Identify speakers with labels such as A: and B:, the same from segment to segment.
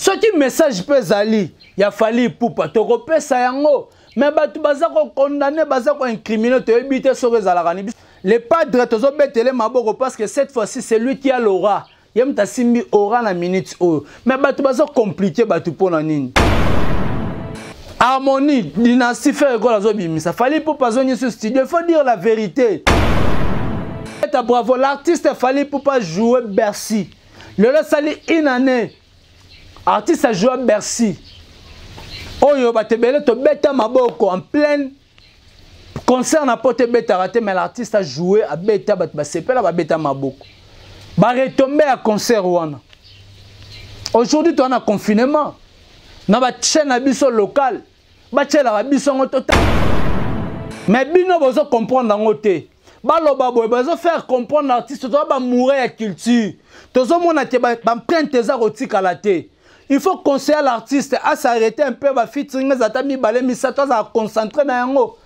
A: Soki message mpe ezali ya Fally Ipupa, tokopesa yango. Mais bato baza kokondane, baza koincrimine, toyebi te soki ezalaka ni. Le padre, tozobetele maboko parce que cette fois-ci, c'est lui qui a l'aura. Ye moto asimbi aura na minute oyo. Mais bato bazokomplike bato mpo na nini? Harmonie, dynastie, Ferre Gola azobimisa. Fally Ipupa azongi sur studio. Il faut dire la vérité. Bravo, l'artiste Fally Ipupa jouait Bercy. Lelo asali une année. Artiste a joué Bercy. Oyo bato ebele tobeta maboko en pleine concert na poto ebetaka te, mais l'artiste a joué, abeta, bato basepela, babeta maboko. Baretombe ya concert wana. Aujourd'hui toza na confinement. Na bachaîne na biso locale batielaka biso yango tota. Mais bino bozo comprendre yango te. Baloba boye, bazo faire comprendre artiste, toza bamoure ya culture. Tozomona te baempreinte eza kotikala te. Il faut conseiller l'artiste à s'arrêter un peu, ba featuring eza ata mibale, misato, azala concentré na yango.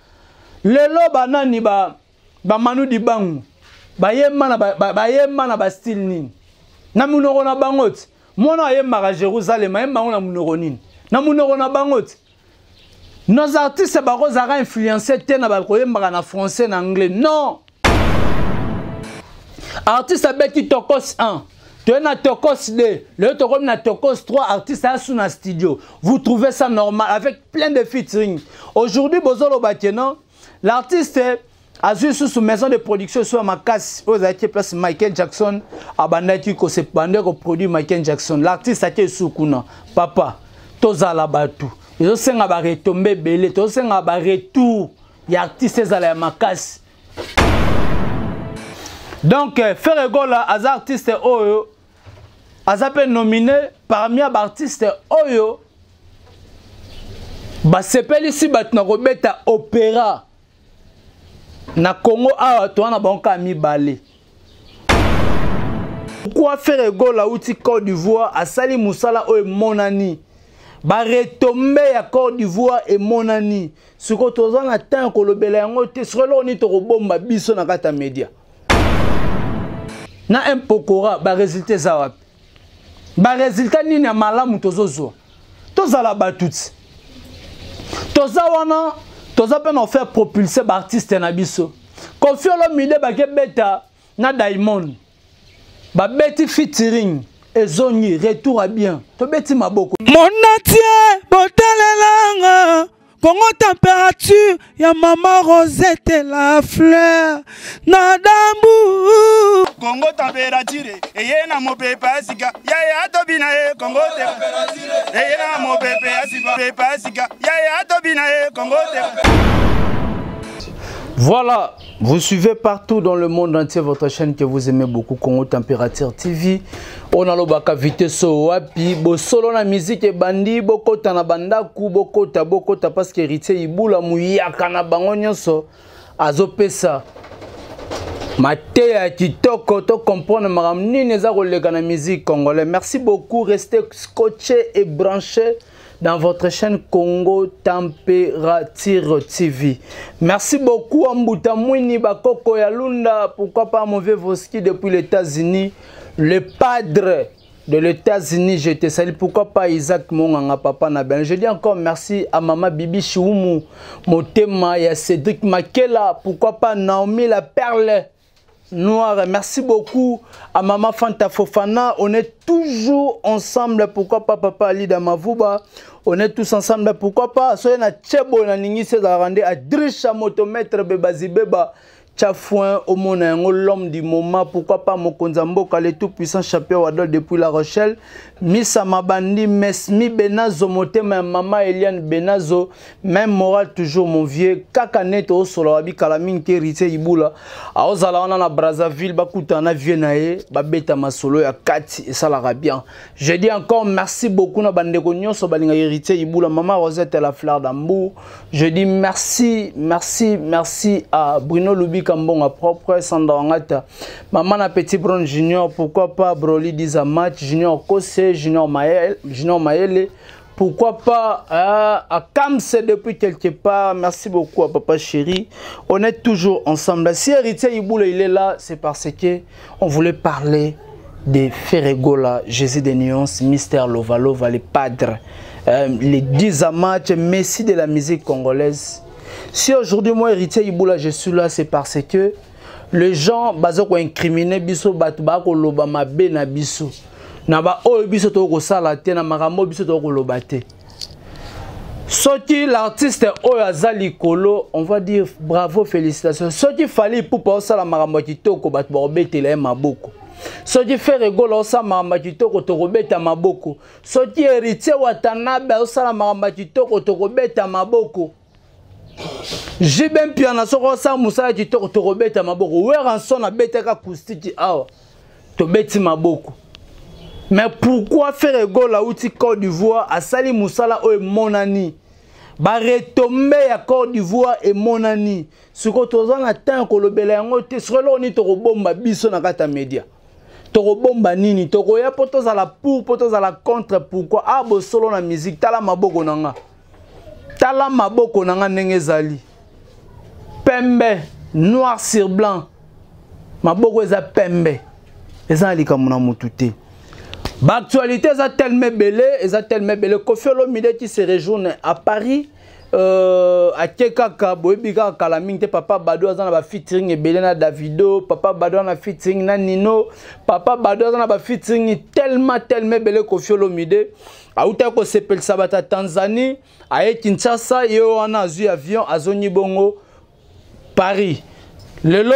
A: Lelo banani ba bamanu dibangu bayemba na bayemba na bastyle nini na monoko na bango ti? Mwana ayembaka Jérusalem, ayemba yango na monoko nini? Na monoko na bango ti. Nos artistes bakozalaka influence te na bakoyembaka na français, na anglais, non. Artiste abeti Tokos 1, toye na Tokos 2, lelo tokomi na Tokos 3. Artiste asu na studio, vous trouvez ça normal avec plein de featuring? Aujourd'hui bozoloba ke non, l'artiste azwi lisusu maison de production so ya makasi oyo ezalaki place Michael Jackson abandaki kosebande koproduire Michael Jackson. L'artiste ake esu kuna. Papa, tozala bato, ezosenga baretombe ebele, tozosenga baretour ya artiste ezala ya makasi. Donc Ferre Gola aza artiste oyo aza mpe nominé parmi ya baartiste oyo basepelisi bato na kobeta opéra na Congo awa. Toza na bango kaka mibale. Pourquoi Ferre Gola auti Côte d'Ivoire, asali mosala oyo emonani, baretombe ya Côte d'Ivoire emonani? Sikoyo toza na temps ya kolobela yango te. Sikoyo eloko nini tokobomba biso na kati ya média na mpokora? Baresultat eza wapi? Baresultat nini ya malamu tozozwa? Tozala bato ti toza wana, toza mpe na faire propulser baartiste na biso. Koffi Olomide bakebeta na Diamond, babeti featuring, ezongi retour à bien, tobeti maboko.
B: Monatie botalelanga Congo température ya mama Rosette la fleur na dambu.
C: Congo température eye na mopepe ya sika yaya atobina ye. Congo température eye na mopepe ya sika, pepe ya sika yaya atobina ye. Congo.
A: Voilà, vous suivez partout dans le monde entier votre chaîne que vous aimez beaucoup, Congo Température TV. On a lobaka vitesse wapi, bosolo na musique ebandi, bokota na bandaku, bokota, bokota parce que Héritier Ibula muyaka na bango nyonso azopesa mateya ya kitoko to comprendre makambo nini eza koleka na musique congolais. Merci beaucoup, restez scotché et branché dans votre chaîne Congo Température TV. Merci beaucoup à Mbuta Mwini Bakoko Yalunda, pourquoi pas mauvais Voski depuis les États-Unis, le padre de l'États-Unis, je te salue. Pourquoi pas Isaac Monganga, papa Naben. Je dis encore merci à maman Bibi Choumou, Motema, et à Cédric Makela, pourquoi pas Naomi la perle noire. Merci beaucoup à maman Fanta Fofana. On est toujours ensemble. Pourquoi pas papa Ali Damavouba. On est tous ensemble. Pourquoi pas Soye na Tchebo na Ningi César Randé à Drisha Motomètre Bebazi Beba. Tchafouin Omona yango l'homme du moment. Pourquoi pas Mokonza Mboka, le tout puissant champion Wadol depuis La Rochelle. Missa Mabandi, Mesmi Benazo, Motema, Mama Eliane Benazo. Même moral toujours, mon vieux. Kaka net au solo wabi kalamin te Héritier Ibula. Aozala wana na Brazzaville bakuta na vieux na ye, babeta masolo ya kati esalaka bien. Je dis encore merci beaucoup na bandeko nyonso balinga Héritier Ibula, Mama Rosette la fleur d'Ambour. Je dis merci, merci, merci à Bruno Lubika Mbonga propre, Sandra Wangata, Maman na Petit Brown Junior, pourquoi pas Broly Dizamat, Junior Kose, Junior Maël, Junior Maël, pourquoi pas à Kams depuis quelque part. Merci beaucoup à Papa Chéri. On est toujours ensemble. Si Héritier Iboula il est là, c'est parce que on voulait parler de Ferre Gola, Jésus de Nuance, Mister Lova Lova, le padre, les 10 match, Messi de la musique congolaise. Si aujourd'hui moi Héritier Iboula je suis là, c'est parce que les gens bazo ko incriminer biso, bato ba ko loba mabe na biso. Na ba oyo biso to ko sala te, na makambo biso to ko loba te. Soki l'artiste oyo aza likolo, on va dire bravo, félicitations. Soki Fally Ipupa osala makambo ya kitoko, bato bakobetela ye maboko. Soki Ferre Gola osala makambo ya kitoko, tokobeta maboko. Soki Héritier Watanabe osala makambo ya kitoko, tokobeta maboko. JB Mpiana soki osala mosala kitoko, tokobeta maboko. Werrason abetaka acoustique awa, tobeti maboko. Mais pourquoi Ferre Gola outi Côte d'Ivoire asali mosala oyo emonani, baretombées ya Côte d'Ivoire emonani? Sikoyo toza na temps ya kolobela yango te. Sikoyo eloko nini tokobomba biso na kati ya média? Tokobomba nini? Tokoya mpo tozala pour, mpo tozala contre? Pourquoi? A bosolo na musique. Tala maboko na nga, tala maboko na nga ndenge ezali pembe, noir sur blanc. Maboko eza pembe, eza na likambo na motu te. Baactualité eza tellement ebele, eza tellement ebele. Koffi Olomide qui se rejourne à Paris, ake kaka, boyebi kaka kala mingi te. Papa Bado aza na bafeaturing ebele na Davido, Papa Bado aza na featuring na Nino, Papa Bado aza na bafeaturing tellement, tellement ebele. Koffi Olomide autaki kosepelisa bato ya Tanzanie, aye Kinshasa, ye wana azwi avion, azongi bongo Paris lelo.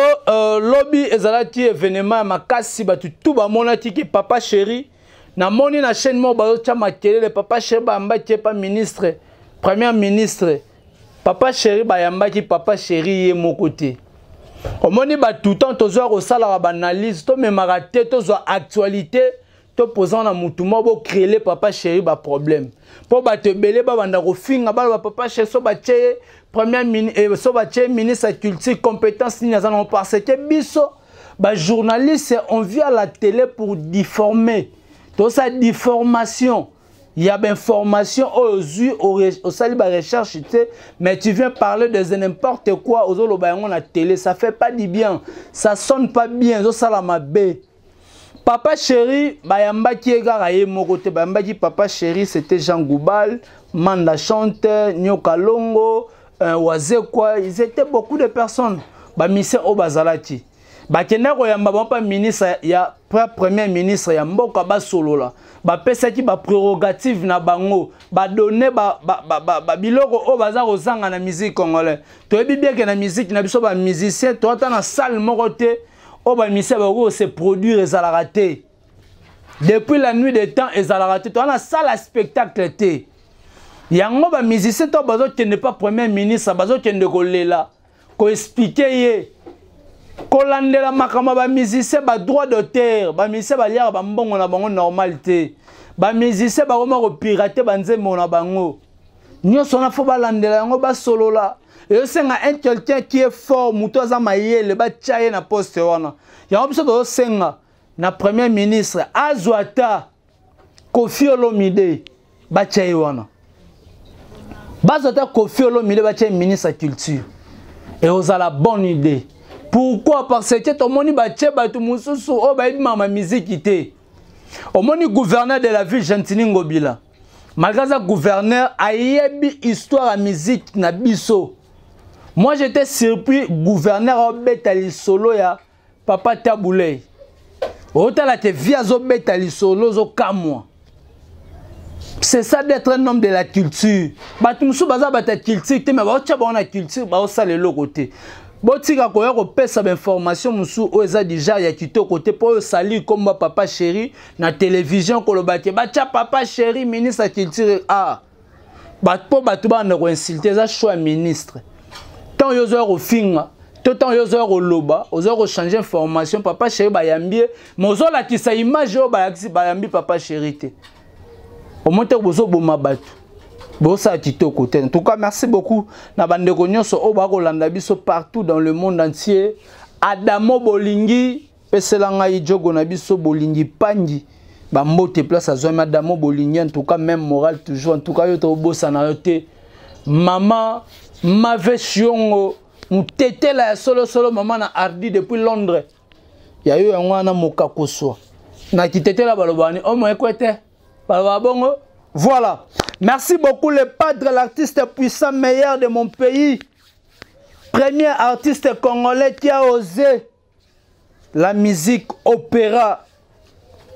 A: Lobi ezalaki événement ya makasi, bato tu bamonaki ke Papa Chéri, namoni na chaîne moko bazotya makelele, Papa Chéri bayambaki ye pa ministre, premier ministre. Papa Chéri, bayambaki Papa Chéri ye moko te. Omoni, bato temps tozwa kosalaka baanalyse, tomemaka te, tozwa actualité, topoza na mutu moko, bocréer Papa Chéri baproblème mpo bato ebele babanda kofinga, baloba Papa Chéri so batie ye premier so batie ministre ya culture, compétence nini aza nango? Parce que biso bajournaliste, on vient à la télé pour difformer, tosala difformation ya bainformation oyo ozwi, osali barecherche te, mais tu viens parler de n'importe quoi, ozoloba yango na télé, ça fait pas du bien, ça sonne pas bien, ezosala mabe. Papa Chéri bayambaki ye kaka ye moko te. Bayambaki Papa Chéri, c'était Jean Goubal, Manda Chante, Nyoka Longo, Wazekwa, ils étaient beaucoup de personnes, bamusiciens oyo bazalaki. Bakendaki koyamba bango mpa ministre ya premier ministre ya mboka, basolola, bapesaki baprérogative na bango, badonner biloko oyo baza kozanga na musique congolais. Toyebi bien ke na musique na biso, bamusicien toata na salle moko te oyo bamusicien bakoki kose produire, ezalaka te. Depuis la nuit des temps ezalaka te, toza na salle ya spectacle te. Yango bamusicien to bazokende pa premier ministre, bazokende kolela, koexpliquer ye, kolandela makambo ya bamusicien, badroit d'auteur. Bamusicien baliaka bambongo na bango normal te, bamusicien bakoma kopirater banzembo na bango nyonso wana. Fo balandela yango, basolola. Ezosenga un quelqu'un qui est fort, moto aza mayele, batia ye na poste wana. Yango biso tozosenga na premier ministre azwa ata Koffi Olomide, batia ye wana. Bazwa ata Koffi Olomide, batia ye ministre ya culture, ekozala bonne idée. Pourquoi? Parce que tomoni batie bato mosusu oyo bayebi mama miziki te. Omoni gouverneur de la ville, Gentiny Ngobila, malgré aza gouverneur, ayebi histoire ya musique na biso. Moi j'étais surpris, gouverneur aobeta lisolo ya papa Tabu Ley, otala te vi azobeta lisolo, ozokamwa. C'est ça d'être un homme de la culture. Bato mosusu baza bato ya culture te, mais baotya bango na culture, baosala eloko te. Botika koya kopesa bainformation mosusu oyo eza déjà ya kitoko te, mpo oyo osali komba Papa Chéri na télévision, koloba te batya Papa Chéri ministre ya culture, ah mpo bato banda koinsulter. Eza choix ya ministre. Ntango yo ozoya kofinga to ntango yo ozoya koloba, ozoya kochanger information, Papa Chéri bayambi ye, mais ozolakisa image oyo bayambi Papa Chéri te. Omoi te, bozoboma bato, bosala kitoko te. En tout cas, merci beaucoup na bandeko nyonso oyo bakolanda biso partout dans le monde entier. Adamo Bolingi, pesela ngai jogo na biso Bolingi Pangi bambote, place azwami Adamo Bolingi. En tout cas, même moral toujours. En tout cas, yo tobosana yo te. Mama Mave Shiongo motetela ya solosolo, mama na Ardi depuis Londres, ya yo yango wana mokakoswa. Na kitetela baloba ni omo ekwete. Baloba bongo. Voilà. Merci beaucoup le padre, l'artiste puissant meilleur de mon pays. Premier artiste congolais qui a osé la musique opéra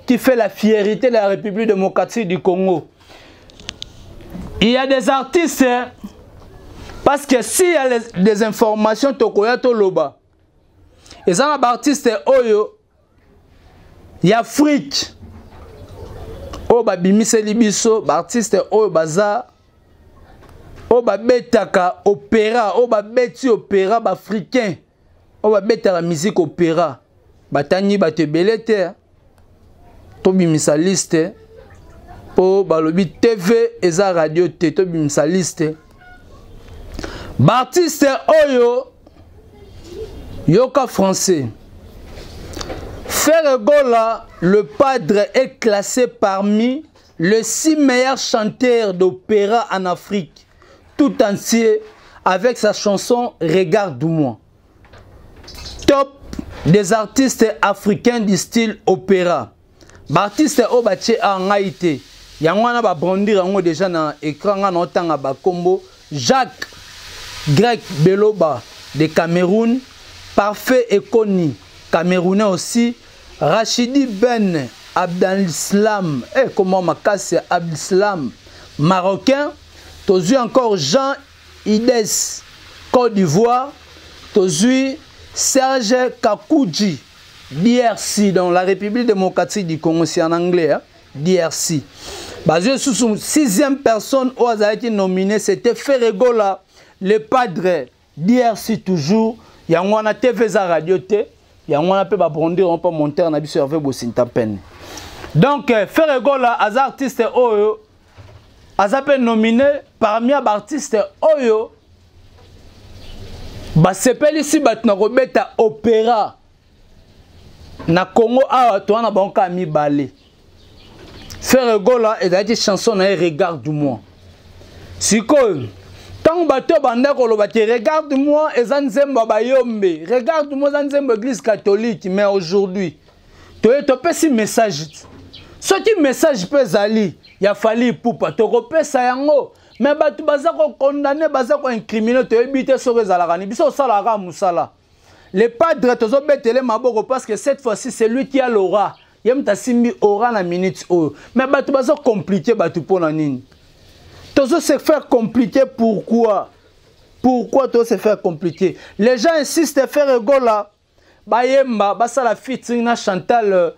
A: qui fait la fierté de la République démocratique du Congo. Il y a des artistes, parce que s'il y a des informations, tokoya toloba. Eza na baartiste oyo ya Afrique oyo babimiseli biso baartiste oyo baza oyo babetaka opéra, oyo babeti opéra, baafricain oyo babetaka musique opéra, batangi bato ebele te. Tobimisa liste mpo balobi TV eza radio te. Tobimisa liste baartiste oyo. Yoka français. Ferre Gola, le padre, est classé parmi les 6 meilleurs chanteurs d'opéra en Afrique tout entier avec sa chanson Regarde-moi. Top des artistes africains du style opéra. Baartiste oyo batie a ngai te, yango wana babrandir yango déjà na écran. Nga na otanga bakombo: Jacques Grec Beloba de Cameroun, Parfait Ekoni, camerounais aussi, Rachidi Ben Abdalslam, eh, comment makasi, Abdalslam, marocain. Tozwi encore Jean Ides, Côte d'Ivoire. Tozwi Serge Kakudji, DRC, dans la République démocratique du Congo, c'est en anglais, hein? DRC. Bazwi susu sixième personne oyo azalaki nominé, c'était Ferre Gola, le padre, DRC toujours. Yango wana TV eza radio te, yango wana mpe babrondir mpo monteur na biso Hervé Bosinta pene. Donc Ferre Gola aza artiste oyo aza mpe nominé parmi ya baartiste oyo basepelisi bato na kobeta opéra na Congo awa. Toza na bango kaka mibale. Ferre Gola ezalaki chanson na ye Regarde moi. Sikoyo ntango bato banda koloba te Regarde moi eza nzembo ya bayombe, Regarde moi eza nzembo église catholique, mais aujourd'hui toye topesi message. Soki message mpe ezali ya Fally Ipupa, tokopesa yango. Mais bato baza kocondamner, baza koincriminer, toyebi te soki ezalaka ni biso osalaka kaka mosala. Le padre, tozobetele maboko parce que cette fois-ci, c'est lui qui a l'aura. Ye moto asimbi aura na minute oyo. Mais bato baza compliquer bato mpo na nini? Tozo se faire compliquer pourquoi? Pourquoi to se faire compliquer? Les gens insistent, Ferre Gola bayemba, basala featuring na Chantal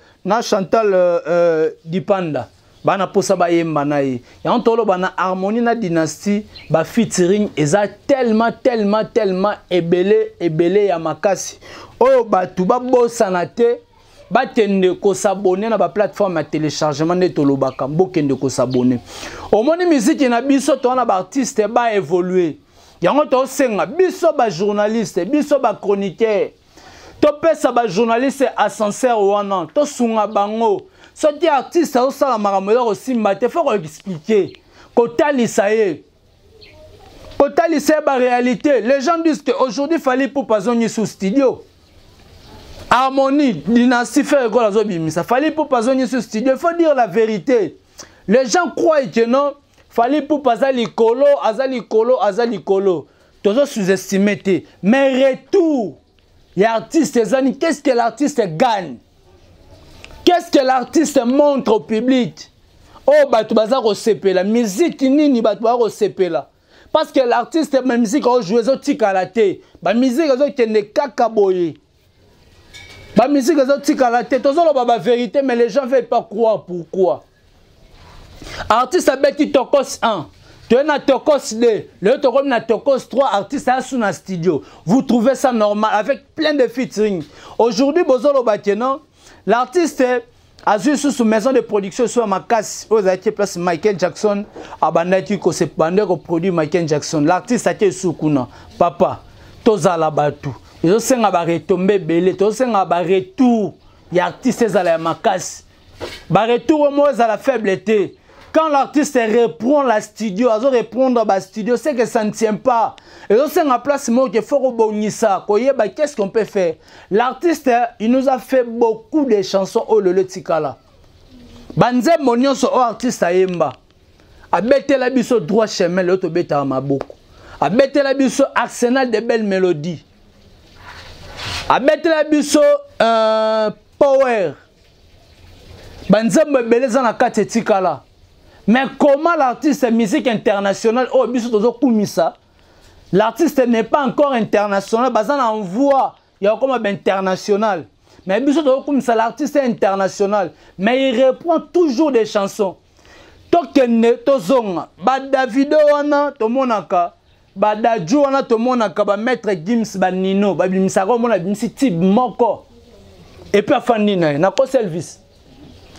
A: Dipanda. Bana posa bayemba na ye. Yango toloba na Harmonie na Dynastie, bafeaturing eza tellement, tellement, tellement ebele, ebele ya makasi oyo bato babosana te. Bakende kos'abonner na baplateforme ya téléchargement nde tolobaka, bokende kos'abonner. Omoni miziki na biso, toza na baartiste baévolue. Yango tosenga biso bajournaliste, biso bachroniqueur, topesa bajournaliste ascenseur wana, tosunga bango. Soki artiste azosala makambo eza kosimba te, faut koexpliquer, kotalisa ye, kotalisa ye baréalité. Les gens disent que aujourd'hui Fally Ipupa azongi sous studio. Harmonie, Dynastie, Ferre Gola azobimisa, Fally Ipupa azongi sous studio. Il faut dire la vérité. Les gens croient que non, Fally Ipupa aza likolo, aza likolo, aza likolo. Tozo sous-estimer te, mais retour ya artiste ezani? Qu'est-ce que l'artiste gagne? Qu'est-ce que l'artiste montre au public oyo bato baza kosepela? Musique nini bato baza kosepela? Parce que l'artiste, bamusique aojoue ezotikala te, bamusique ezokende kaka boye, bamusique ezotikala te. Tozoloba bavérité, mais les gens veulent pas croire. Pourquoi? Artiste abeti Tokos 1, toye na Tokos 2, lelo tokomi na Tokos 3. Artiste asu na studio, vous trouvez ça normal? Avec plein de featuring aujourd'hui, bozoloba ke non, l'artiste azwi susu maison de production so ya makasi oyo ezalaki place Michael Jackson abandaki kosebande koproduire Michael Jackson. L'artiste ake esu kuna. Papa, tozala bato, ezosenga baretombées ebele, tozosenga baretour ya artiste ezala ya makasi, baretour moko ezala faible te. Quand l'artiste reprend la studio, azo répondre ba studio, c'est que ça ne tient pas. Ezosenga place moko ke faut kobongisa, koyeba qu'est-ce qu'on peut faire. L'artiste, il nous a fait beaucoup de chansons oyo lelo etikala. Banzembo nyonso oyo artiste ayemba, abetela biso droit chemin, lelo tobetaka maboko. Abetela biso arsenal de belles mélodies, abetela biso power. Banzembo ebele eza na kati etikala. Mais comment l'artiste musique internationale oyo biso tozokumisa, l'artiste n'est pas encore international, baza na envoi ya kokoma bainternational, mais biso tozokumisa l'artiste international, mais il reprend toujours des chansons. Tokende tozonga, badavido wana tomonaka, badaju wana tomonaka, bamaître Gims, banino babimisaka, omona abimisi tube moko et puis afandi na ye. Nakosi, Elvis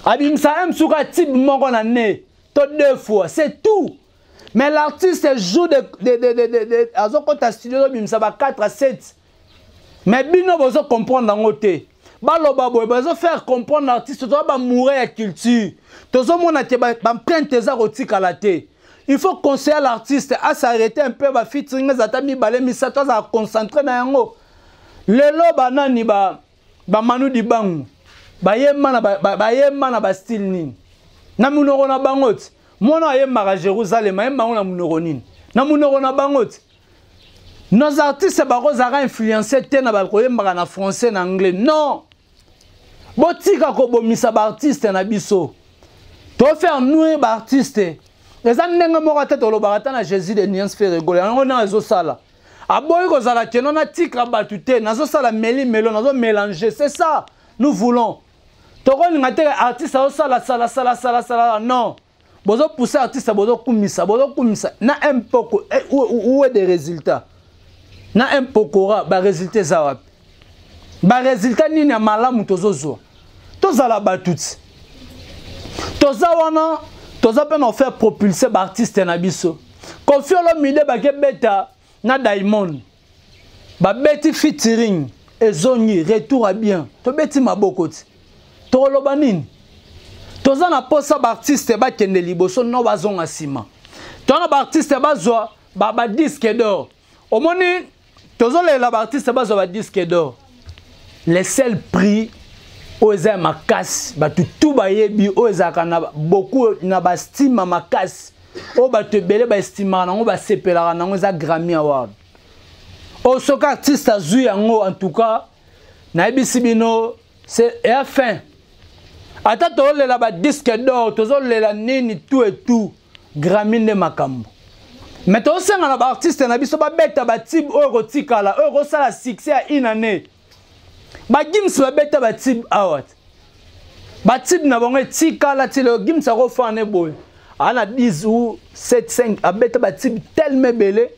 A: abimisa msuka tube moko na ne to deux fois, c'est tout. Mais l'artiste joue de azokota studio, azobimisa ba 4 à 7, mais bino bozo comprendre yango te. Baloba boye, bazofaire comprendre artiste, toza bamoure ya culture, tozomona te baempreinte eza kotikala te. Il faut conseiller l'artiste à s'arrêter un peu, bafeaturing eza ata mibale, misato, azala concentré na yango. Lelo banani, bamanu dibangu bayemba na bastyle nini na monoko na bango ti? Mwana ayembaka Jérusalem, ayemba yango na monoko nini? Na monoko na bango ti. Nos artistes bakozalaka influence te na bakoyembaka na français, na anglais, non. Botika kobomisa baartiste na biso, tofaire nuire baartiste. Eza ndenge moko te tolobaka ata na Jésus de nuance Ferre Gola, yango na ezosala aboyi kozala keno natika bato te, nazosala meli melo, nazomélange. C'est ça nous voulons. Tokolinga te artiste azosala sala sala sala sala, non. Bozopousse artiste, bozokumisa, bozokumisa na un poko. Où est des résultats na un pokora? Barésultat eza wapi? Barésultat nini ya malamu tozozwa? Tozala bato ti toza wana, toza mpe na faire propulser baartiste na biso. Koffi Olomide bakebeta na Diamond, babeti featuring, ezongi retour à bien, tobeti maboko ti. Tokoloba nini? Toza na posa baartiste bakende liboso, no bazonga nsima. Toza na baartiste bazwa badisque d'or. Omoni, tozolela baartiste bazwa badisque d'or. Le seul prix oyo eza ya makasi, bato tu bayebi, oyo ezalaka na beaucoup na bastima makasi, oyo bato ebele baestimaka nango, basepelaka nango, eza Grammy Award. Oyo soki artiste azwi yango, en tout cas nayebisi bino, c'est eya fin. Ata tozolela badisque d'or, tozolela nini, tout et tout, Grammy nde makambo. Mais tozosenga na baartiste na biso babeta batube oyo kotikala, oyo kosala succès ya une année. Bagims babeta batube awa te, batube na bango etikala ti lelo. Gims akofana boye, aa na 10 ou 7, 5, abeta batube tellement ebele,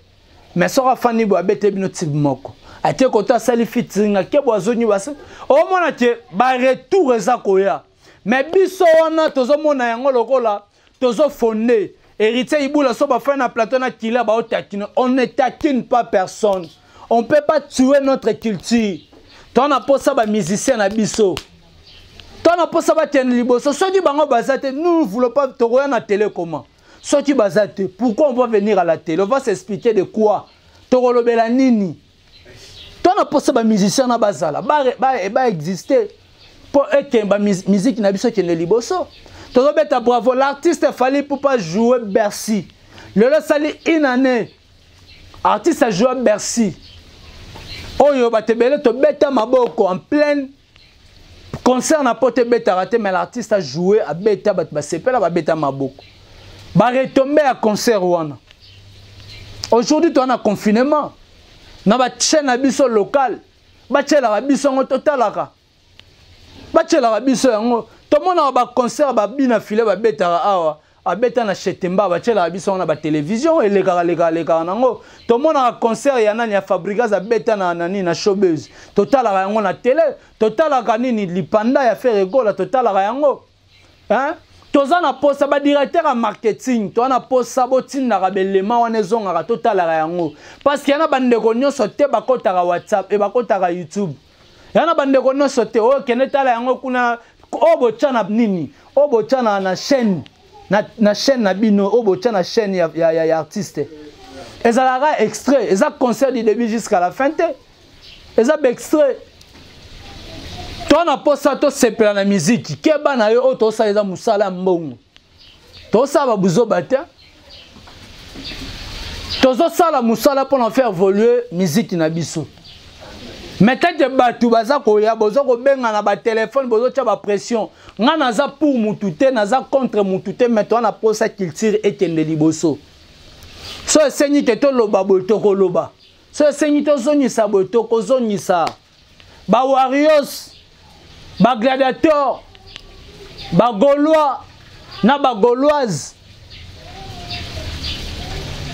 A: mais soki afandi boye, abete bino tube moko, atie koto, asali featuring, ake bo, azongi basi, omona ke baretour eza koya. Mais biso wana tozomona yango lokola tozofonde Héritier Ibula. So bafai na plateau na kila baotakine, on ne taquine pas personne, on peut pas tuer notre culture. To na posa bamusicien na biso, to na posa bakende liboso. Soki bango baza te, nous ne voulons pas. Tokoya na télé comment soki baza te? Pourquoi on va venir à la télé? On va s'expliquer de quoi? Tokolobela nini? To na posa bamusicien na bazala, baexiste mpo eke bamusike na biso ekende liboso. Tozobeta bravo l'artiste Fally Ipupa jouer Bercy. Lelo esali une année artiste ajoue Bercy oyo, bato ebele tobeta maboko en pleine concert na poto ebetaka te, mais l'artiste a joué, abeta, bato basepela, babeta maboko, baretombe ya concert wana. Aujourd'hui toza na confinement, na bachaîne na biso locale batielaka biso yango, totalaka, batielaka biso yango, tomonaka baconcert babina file babetaka awa, abeta na Chetemba, batielaka biso yango na batélévision, elekaka lekaka lekaka nango. Tomonaka concert ya nani, ya Fabregas, abeta na nani, na Showbuzz, totalaka yango na télé. Totalaka nini, lipanda ya Ferre Gola, totalaka yango, hein? Toza na posa badirecteur ya marketing, toza na posa botindaka belema wana, ezongaka, totalaka yango, parce que ya na bandeko nyonso te bakotaka WhatsApp e bakotaka YouTube. Ya na bandeko nyonso te oyo kende tala yango kuna. Oyo botya na nini, oyo botya na chaîne, na chaîne na bino, oyo botya na chaîne ya artiste, ezalaka extrait. Eza concert du début jusqu'à la fin te, eza baextrait. To na posa tosepela na miziki. Keba na yo oyo tosala eza mosala ya mbongo. Tosala babuzoba te. Tozosala mosala mpona faire évoluer miziki na biso. Mais tant que bato baza koya, boza kobenga na batelefone, bozotya bapression. Nga naza pour mutu te, naza contre mutu te, mais toza na posa culture ekende liboso. So esengi ke toloba boye, tokoloba. So esengi tozongisa boye, tokozongisa. Ba Warriors, ba Gladiators, ba Gaulois na ba Gauloises,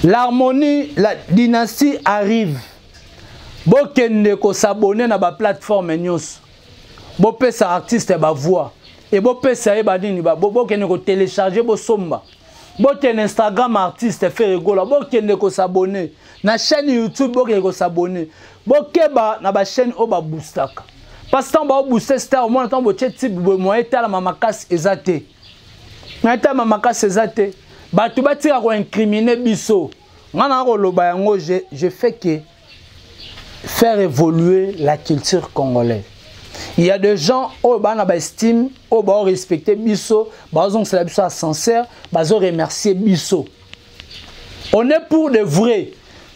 A: l'harmonie, la dynastie arrive. Bokende ko s'abonner na ba plateforme nyonso. Bopesa artiste ba voix et bopesa ye ba nini, ba bokende ko télécharger, bosomba. Bokende Instagram artiste Ferre Gola, bokende ko s'abonner na chaîne YouTube, bokende ko s'abonner. Bokeba na ba chaîne oyo ba boostaka. Parce que tant ba booster star, moi tant botie type boye moyen tala makasi eza te. Na tala makasi eza te. Bato batika ko incriminer biso. Nga na ko loba yango, je fais que faire évoluer la culture congolaise. Il y a des gens oyo bana ba estime, oyo ba respecter biso, ba zongisa biso ascenseur, ba zo remercier biso. On est pour de vrai.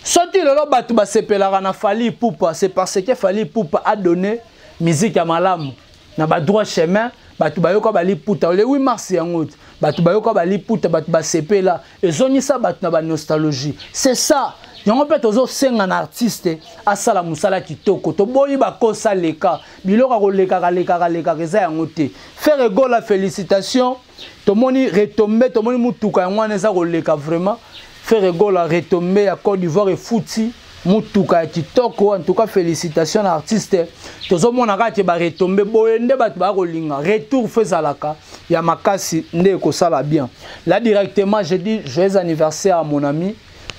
A: Soki lelo bato basepelaka na Fally Ipupa, c'est parce que Fally Ipupa a donné musique ya malamu na ba droit chemin. Bato bayoka baliputa le 8 mars yango te, bato bayoka baliputa, bato basepela, ezongisa bato na ba nostalgie. C'est ça. Yango mpe tozosenga na artiste asala mosala kitoko, toboyi bakosa leka biloko ya kolekaka lekaka lekaka eza yango te. Ferre Gola, félicitation. Tomoni retombe, tomoni mutuka yango wana eza koleka vraiment. Ferre Gola retombe ya Côte d'Ivoire efuti mutuka ya kitoko. En tout cas félicitations na artiste. Tozomona kaka ke ba retombe boye nde bato baya kolinga retour fo ezalaka ya makasi nde ekosala bien. Là directement je dis joyeux anniversaire à mon ami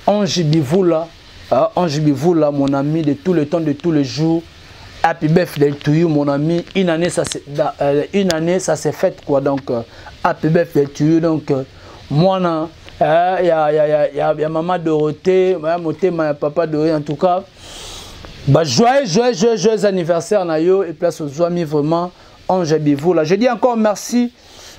A: Ange Bivula, Ange Bivula, mon ami de tout le temps, de tous les jours. Happy birthday to you, mon ami. Une année, ça s'est, une année, ça s'est fait quoi. Donc, happy birthday to you. Donc, moi, na, ya, ya, ya, ya, ya maman Dorothée, ya motema ya papa Dorothée, en tout cas. Bah, joyeux, joyeux, joyeux, joyeux anniversaire na yo et place aux amis vraiment Ange Bivula. Je dis encore merci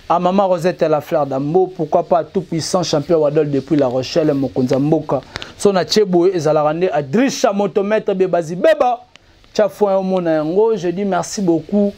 A: à maman Rosette la fleur d'Ambo, pourquoi pas tout puissant champion Wadol depuis La Rochelle, Mokonza Mboka. Son achebo ezalaka à Drisha motomètre bebazi beba. Tchafouin au mona yango. Je dis merci beaucoup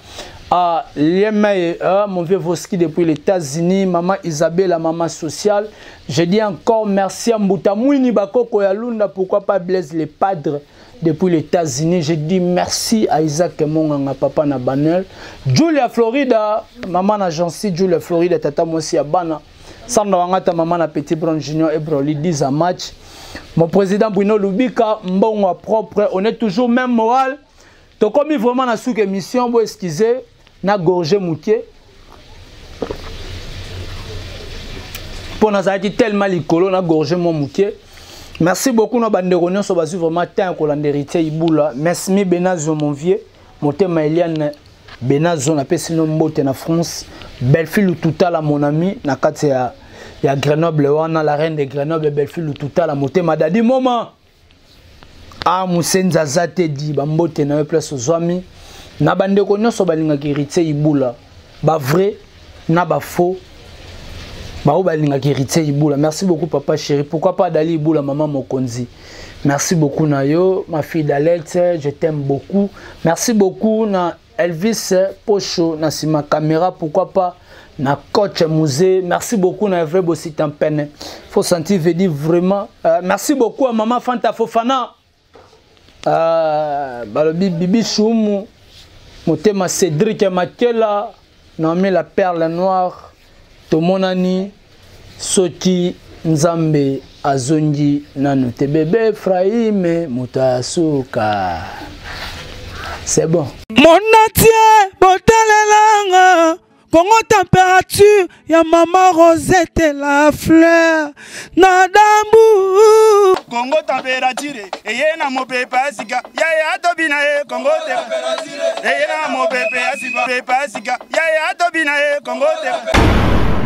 A: à Liemey, mon vieux Voski depuis les États-Unis, maman Isabelle, la maman sociale. Je dis encore merci à Mbuta Mwini Bakoko ya Lunda, pourquoi pas Blaise les Padres depuis les États-Unis. Je dis merci à Isaac Monganga, papa na Banel, Julia Florida, maman na Jancy, Julia Florida, tata mwasi ya bana. Sandra Wangata, maman na Petit Brown Junior et Broly, 10 à match. Mon président Bruno Lubika, mbongo propre, on est toujours même moral. Tokomi vraiment na souk émission, bo excusez, na gorgé mouké. Pour nazalaki tellement likolo na gorgé mo mouké. Merci beaucoup na bandeko nyonso bazwi vraiment temps kolanda héritier Ibula. Merci mi Benazo mon vieux, motema Eliane Benazo na pesi no mbote na France. Belfi Lututala mon ami na kati ya Grenoble wana, la reine de Grenoble Belfi Lututala motema Dadi Moma. Ah Musenza zate di ba mbote na yo place ozwami. Na bandeko nyonso balingaka héritier Ibula, ba vrai na ba faux. Ba oyo balingaka héritier Ibula. Merci beaucoup papa chéri. Pourquoi pas Dali Ibula maman Mokonzi. Merci beaucoup na yo ma fille Dalette, je t'aime beaucoup. Merci beaucoup na Elvis Pocho na sima caméra, pourquoi pas na coach Musée. Merci beaucoup na vrai Bossita Mpene. Faut sentir veut dire vraiment. Merci beaucoup à maman Fanta Fofana. Balobi Bibi Choumu, motema Cédric Makela, Naomi la perle noire, tomonani soki Nzambe azongi nanu te bébé Ephraim moto ya suka. C'est bon.
B: Mon entier botalelanga Congo température ya maman Rosette la fleur na dambu.
C: Congo température eye na mopepe asika ya ya tobina ye Congo température eye na mopepe asika pepe asika ya ya tobina ye Congo température.